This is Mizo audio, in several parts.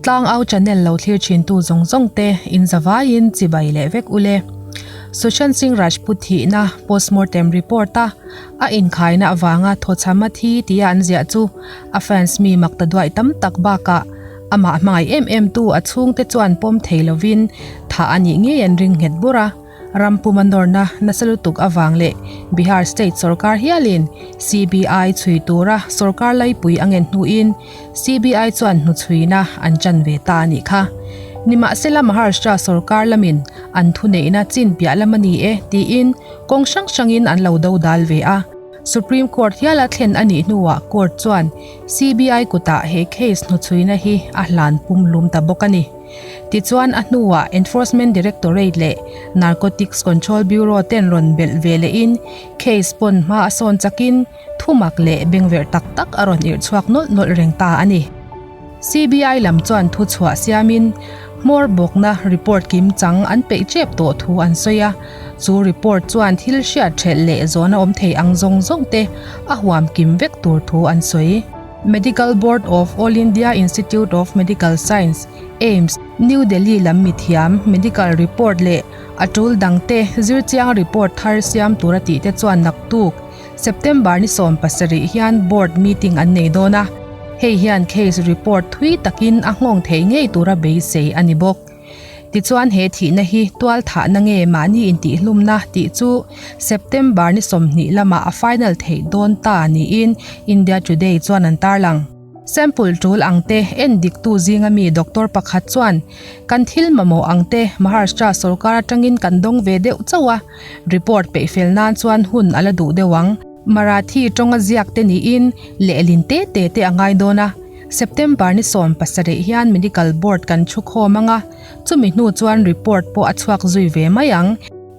Tlangau channel lo thlir thintu zawng zawng te in zavaiin chibai leh vek ule. Sushant Singh Rajput thihna postmortem report a a inkhaina avanga thawchham a thi tia an ziah chu a fans mi mak ta duaih tam tak bakah amah hmangaih em em tu a chhungte chuan pawm thei lovin thah a nih ngei an ring nghet bur a. Ram puma nawrna nasa lutuk avang leh Bihar state sorkar hialin CBI chhui tura sorkar laipui a ngen hnuin CBI chuan hnuchhuina an chan ve ta a nih kha. Nimahsela Maharashtra sorkar lamin an thuneihna chin piah lam a ni e tiin kawng hrang hrangin an lo dodal ve a. Supreme Court hiala thlen a nih hnuah court chuan CBI kutah he case hnuchhuina hi a hlan pumhlum ta bawk a ni. Tichuan a hnuah Enforcement Directorate leh Narcotics Control Bureau ten rawn belh ve lehin case pawn hma a sawn chakin thumak leh bengverh tak tak a rawn irh chhuak nawlh nawlh reng ta a ni. CBI lam chuan thu chhuah siamin hmawr bawkna report kim chang an peih tep tawh thu an sawi a, chu report chuan thil hriat thelh leh zawhna awm thei ang zawng zawng te a huam kim vek tur thu an sawi. Medical Board of All India Institute of Medical Science, AIIMS, New Delhi lam mithiam medical report leh a tul dangte zirchiang report thar siam tura tihte chuan naktuk September ni 17 hian board meeting an nei dawn a, hei hian case report thui takin a nghawng thei ngei tura beisei a ni bawk. Tichuan he thihna hi tual thahna nge mahni intihhlumna tih chu September ni 20 lamah a final theih dawn ta niin India Today chuan an tarlang. Sample tul ang te en diktu zinga mi doctor pakhat chuan kan thil mamawh ang te Maharashtra sorkar atangin kan dawng ve deuh chauh a, report peih fel nan chuan hun a la duh deuh ang. Marathi tawnga ziak te niin lehlin te te te a ngai dawn a. September ni 17 hian medical board kan thu khawm anga, chumi hnu chuan report pawh a chhuak zui ve mai ang.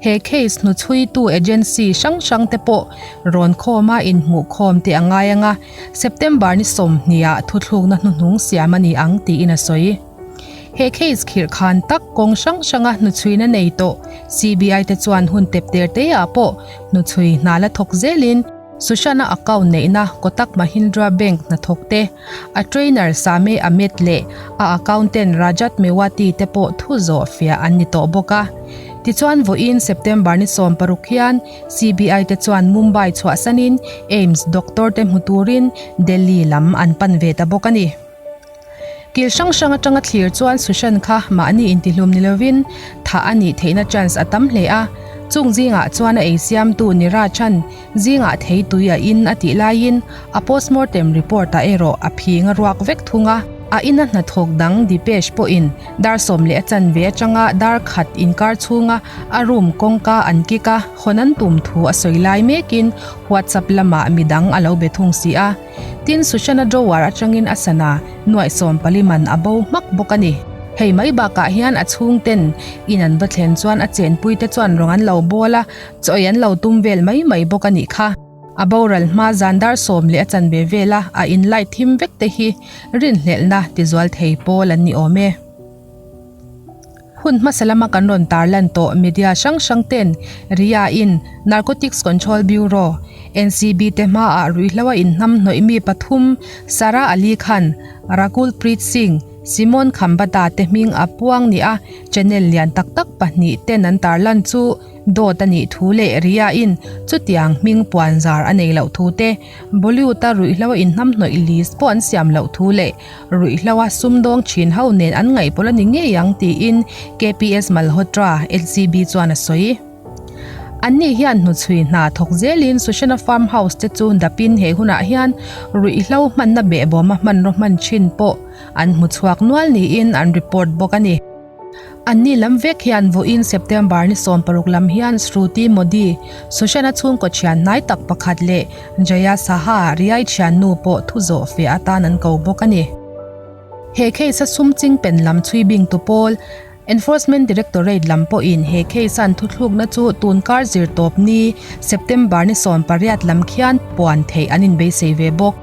He case hnuchhuitu agency hrang hrang te pawh rawn khawma inhmuh khawm te a ngai anga, September ni 20 ah thuthlukna hnuhnung siam a ni ang tiin a sawi. He case khirh khan tak kawng hrang hranga hnuchhuina nei tawh CBI te chuan hun tep ter te ah pawh hnuchhui hna la thawk zelin, Sushant-a account neihna Kotak Mahindra Bank hnathawk te, a trainer Sameh Ahmed leh a accountant Rajat Mewati te pawh thu zawh fiah an ni tawh bawk a. Tichuan vawiin September ni 16 hian CBI te chuan Mumbai chhuahsanin AIIMS doctor te hmu turin Delhi lam an pan ve ta bawk a ni. Kil hrang hrang atanga thlir chuan Sushant kha mahni intihlum ni lovin thah a nih theihna chance a tam hle a, chung zingah chuan a eisiamtu Niraj-a'n zingah thei tui a in a tih laiin a postmortem report ah erawh a phing a ruak vek thung a. A ina hnathawk dang Dipesh pawhin dar 10:15 atanga dar khat inkar chhunga a room kawngka an kick a, hawn an tum thu a sawi lai mekin WhatsApp lamah midang a lo be thung si a. Tin Sushana drawer atangin a sana nuaih 14 man a bo hmak bawk a ni. Hei mai bakah hian a chhungten in an va thlen chuan a chenpui te chuan rawng an lo bawl a, chaw ei an lo tum vel mai mai bawk a nih kha. A boral hma zan dar 10:15 vela a in light thim vek te hi rinhlelhna tizual thei pawl an ni awm e. Hun hmasa lama kan rawn tarlan tawh media hrang hrang ten Ria in Narcotics Control Bureau, NCB, te hmaah ruihhlo a inhnam hnawih mi pathum Sara Ali Khan, Rakul Preet Singh, Simon Khambata te hming a puang ni a channel lian tak tak pahnih ten an tarlan chu dawt a nih thu leh Ria in chutiang hming puan zar a nei loh thu te Bollywood a ruihhlo a inhnam hnawih list pawh an siam loh thu leh ruihhlo a sumdawng thin ho nen an ngaihpawlh a ni ngei ang tiin KPS Malhotra, NCB chuan a sawi. Anni hian hnuchhui hna thawk zelin Sushana Farm House te chu dapin he hunah hian ruihhlo hmanna behbawma hmanraw hman thin pawh an hmu chhuak nual niin an report bawk a ni. Anni lam vek hian vawiin September ni 16 lam hian Shruti Modi, Sushana chhungkaw thian hnai tak pakhat leh Jaya Saha Riai thiannu pawh thu zawh fiah atan an ko bawk a ni. He case a sum ching pen lam chhui bingtu pawl, Enforcement Directorate lam pawhin he case an thuthlukna chu tunkar zirtawp ni September ni 18 lam khian puan theih an inbeisei ve bawk.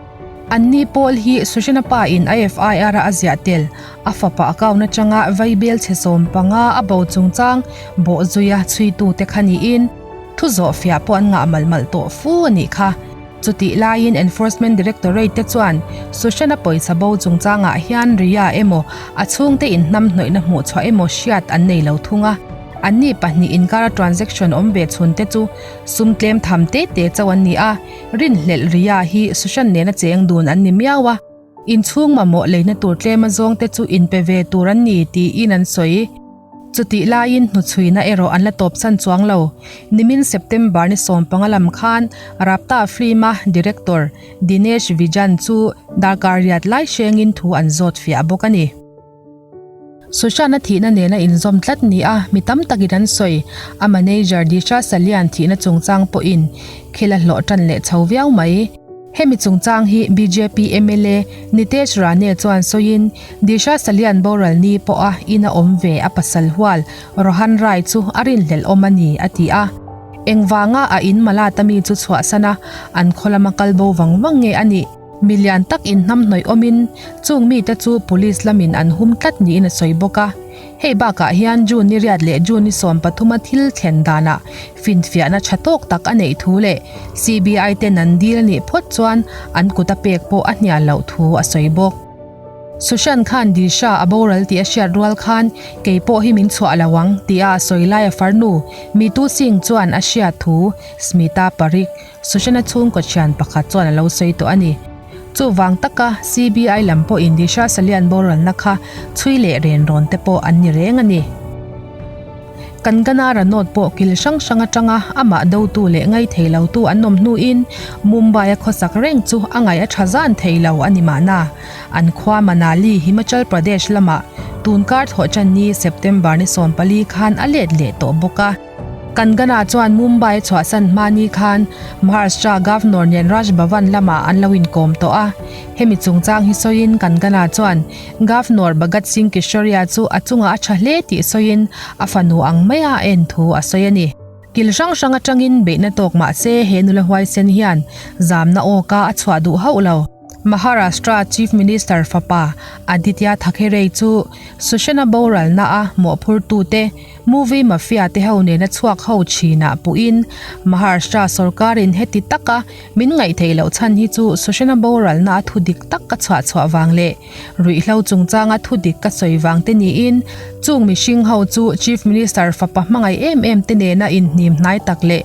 Anni pawl hi Sushana pa in a FIR a a ziah tel a fapa account atanga vaibel chhe 15 a bo chungchang bawh zuia chhuitu te kha niin thu zawh fiah pawh an ngah malh malh tawh fu a nih kha. Chutih laiin Enforcement Directorate te chuan Sushant-a pawisa bo chungchangah hian Riya emaw a chhungte inhnamhnawihna hmuhchhuah emaw hriat an nei lo thung a. Anni pahnih inkara transaction awm ve chhun te chu sum tlem tham te te chauh an ni a, rinhlelh Riya hi Sushant nena cheng dun an ni miau a. Inchhung mamawh leina tur tlema zawngte chu inpe ve tur an ni tiin an sawi. Chutih laiin hnuchhuina erawh an la tawpsan chuang lo. Nimin September ni 15 lam khan Rapta Film-a director Dinesh Vijan chu darkar riat lai hrengin thu an zawt fiah bawk a ni. Sushant-a thihna nena inzawm tlat ni a, mi tam takin an sawi. A manager Disha Salian thihna chungchang pawhin khel a hlawh tan leh chho viau mai. Hemi chungchang hi bjp mla Nitesh Rane chuan sawiin, Disha Salian boral ni pawha ina awm ve a pasal hual Rohan Rai chu a rinhlelh awm a ni, a ti a. Engvanga a in Malata mi chu chhuahsan a, an khaw lama kal bo vang vang nge a nih? Mi lian tak inhnamhnawih awmin chung mite chu police lamin an hum tlat niin a sawi bawk a. Hei bakah hian June ni riat leh June ni 13 a thil thlen danah finfiahna tha tawk tak a neih thu leh CBI ten an dil a nih phawt chuan an kut a pek pawh a hnial loh thu a sawi bawk. Sushant khan Disha a boral tih a hriat rual khan kei pawh hi min chhuah lo ang tia a sawi lai a farnu Mitu Singh chuan a hriat thu Smita Parikh Sushant-a chhungkaw thian pakhat chuan a lo sawi tawh a ni. Chuvang taka CBI lam pawhin Disha Salian boralna kha chhui leh ren rawn te pawh an ni reng a ni. Kangana Ranaut pawh kil hrang hrang atanga amah dotu leh ngai thei lotu an awm hnuin Mumbai-a khawsak reng chu a ngaih a tha zan thei lo a ni mahna. An khua Manali, Himachal Pradesh lamah tunkar thawhṭan ni September ni 14 khan a let leh tawh bawk a. Kangana chuan Mumbai chhuahsan hma ni khan Maharashtra Governor nen Raj Bhavan lamah an lo inkawm tawh a. Hemi chungchang hi sawiin Kangana chuan Governor Bhagat Singh Kishoriya chu a chungah a tha hle tih sawiin a fanu ang maia a en thu a sawi a ni. Kil hrang hrang atangin beihna tawk mah se he nula huaisen hian zamna awka a chhuah duh hauh lo. Maharashtra Chief Minister fapa Aditya Thackeray chu Sushant-a boralna a mawhphurtute Movie Mafia te ho nena chhuak ho thinah puhin Maharashtra sorkarin heti taka min ngaihtheih loh chhan hi chu Sushant-a boralna a thu dik tak ka chhuah chhuah vang leh ruihhlo chungchanga thu dik ka sawi vang te niin chung mihring ho chu Chief Minister fapa hmangaih em em te nena inhnim hnai tak leh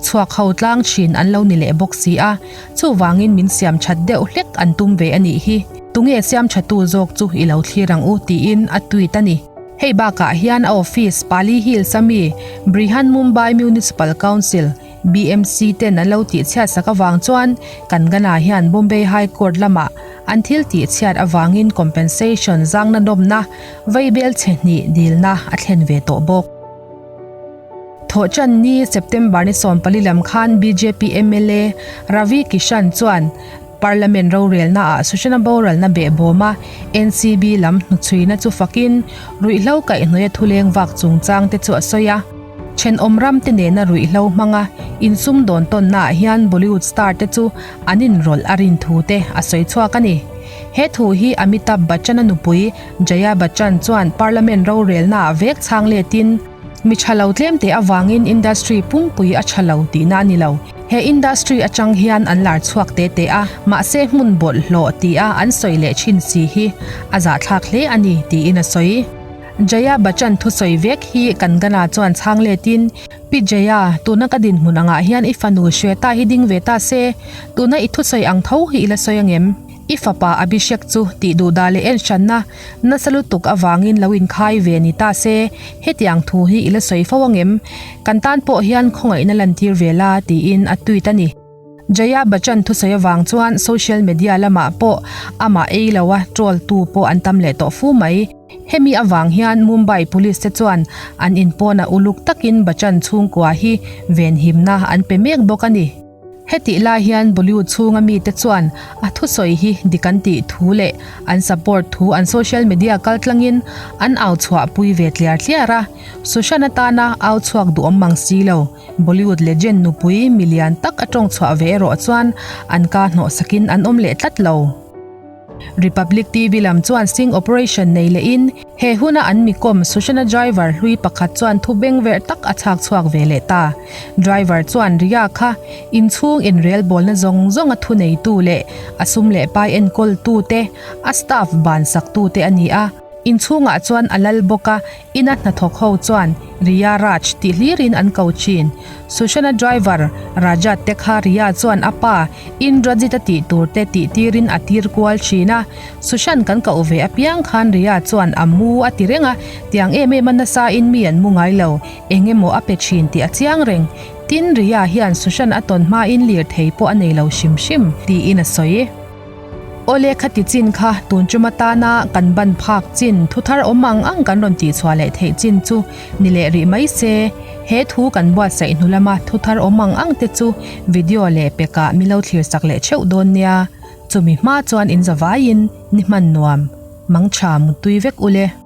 chhuak ho tlang thin an lo ni leh bawk si a, chuvangin min siam that deuh hlek an tum ve a nih hi. Tunge siam thatu zawk chu i lo thlir ang u tiin a tweet a ni. Hei bakah hian a office Pali Hills a mi Brihan Mumbai Municipal Council, BMC, ten an lo tihchhiat sak avang chuan Kangana hian Bombay High Court lamah an thil tihchhiat avangin compensation zangna nawmna vaibel chhe hnih dilna a thlen ve tawh bawk. Thawhṭan ni September ni 14 lam khan bjp mla Ravi Kishan chuan Parliament rorelna ah Sushant-a boralna behbawm a NCB lam hnuchhuina chu fakin ruihhlo kaihhnawih a thuleng vak chungchang te chu a sawi a. Thenawm ram te nena ruihhlo hmanga insumdawn tawnna ah hian Bollywood star te chu an inrawlh a rin thu te a sawi chhuak a ni. He thu hi Amitabh Bachchan-a nupui Jaya Bachchan chuan Parliament rorelna ah vek chhang letin, Mi tha lo tlem teh avangin industry pumpui a tha lo tihna a ni lo. He industry atang hian an lar chhuak te te a, mahse hmun bawlhhlawh tia an sawi leh thin si hi a zahthlak hle a ni tiin a sawi. Jaya Bachchan thusawi vek hi Kangana chuan chhang letin, Pi Jaya, tuna ka dinhmun angah hian i fanu Shweta hi ding ve ta se, tuna i thusawi ang tho hi i la sawi angem? I fapa Abhishek chu tih duhdah leh en hranna nasa lutuk avangin lo inkhai ve ni ta se, hetiang thu hi i la sawi fo angem? Kan tan pawh hian khawngaihna lantir ve la, tiin a tweet a ni. Jaya Bachchan thusawi avang chuan social media lamah pawh amah ei loa troll tu pawh an tam leh tawh fu mai. Hemi avang hian Mumbai Police te chuan an inpawnah uluk takin Bachchan chhungkua hi venhimna an pe mek bawk a ni. Hetih lai hian Bollywood chhunga mite chuan a thusawi hi dik an tih thu leh an support thu an social media kaltlangin an au chhuah pui ve tliar tliar a. Sushant atana au chhuak duhawm mang si lo, Bollywood legend nupui milian tak a tawng chhuah ve erawh chuan an ka hnawhsakin an awm leh tlat lo. Republic TV lam chuan sting operation nei lehin he huna an mi kawm Sushant-a driver hlui pakhat chuan thu bengverh tak a chhak chhuak ve leh ta. Driver chuan Riya kha inchhung inrelbawlna zawng zawnga thuneitu leh a sum leh pai enkawltu te, a staff bansaktute a ni a. Inchhungah chuan a lal bawk a, ina hnathawk ho chuan Riya Raj tih hlirin an ko thin. Sushant-a driver Rajat te kha Riya chuan a pa Indrajit-a tih tur te tih tirin a tir kual thin a. Sushant kan koh ve apiang khan Riya chuan a mu a ti reng a, tiang em em a nasa in mi an mu ngai lo, eng emaw a pe thin tih a chiang reng. Tin, Riya hian Sushant a tawn hmain lirthei pawh a nei lo hrim hrim, tiin a sawi. Awle khati chin kha tun tum atana kan ban phak chin thu thar awm ang ang kan rawn tihchhuah leh theih chin chu ni leh rih mai se. He thu kan buatsaih hnu lama thu thar awm ang ang te chu video leh pekah mi lo thlir sak leh theuh dawn nia. Chumi hma chuan in zavaiin ni hman nuam, mangtha mutui vek ule.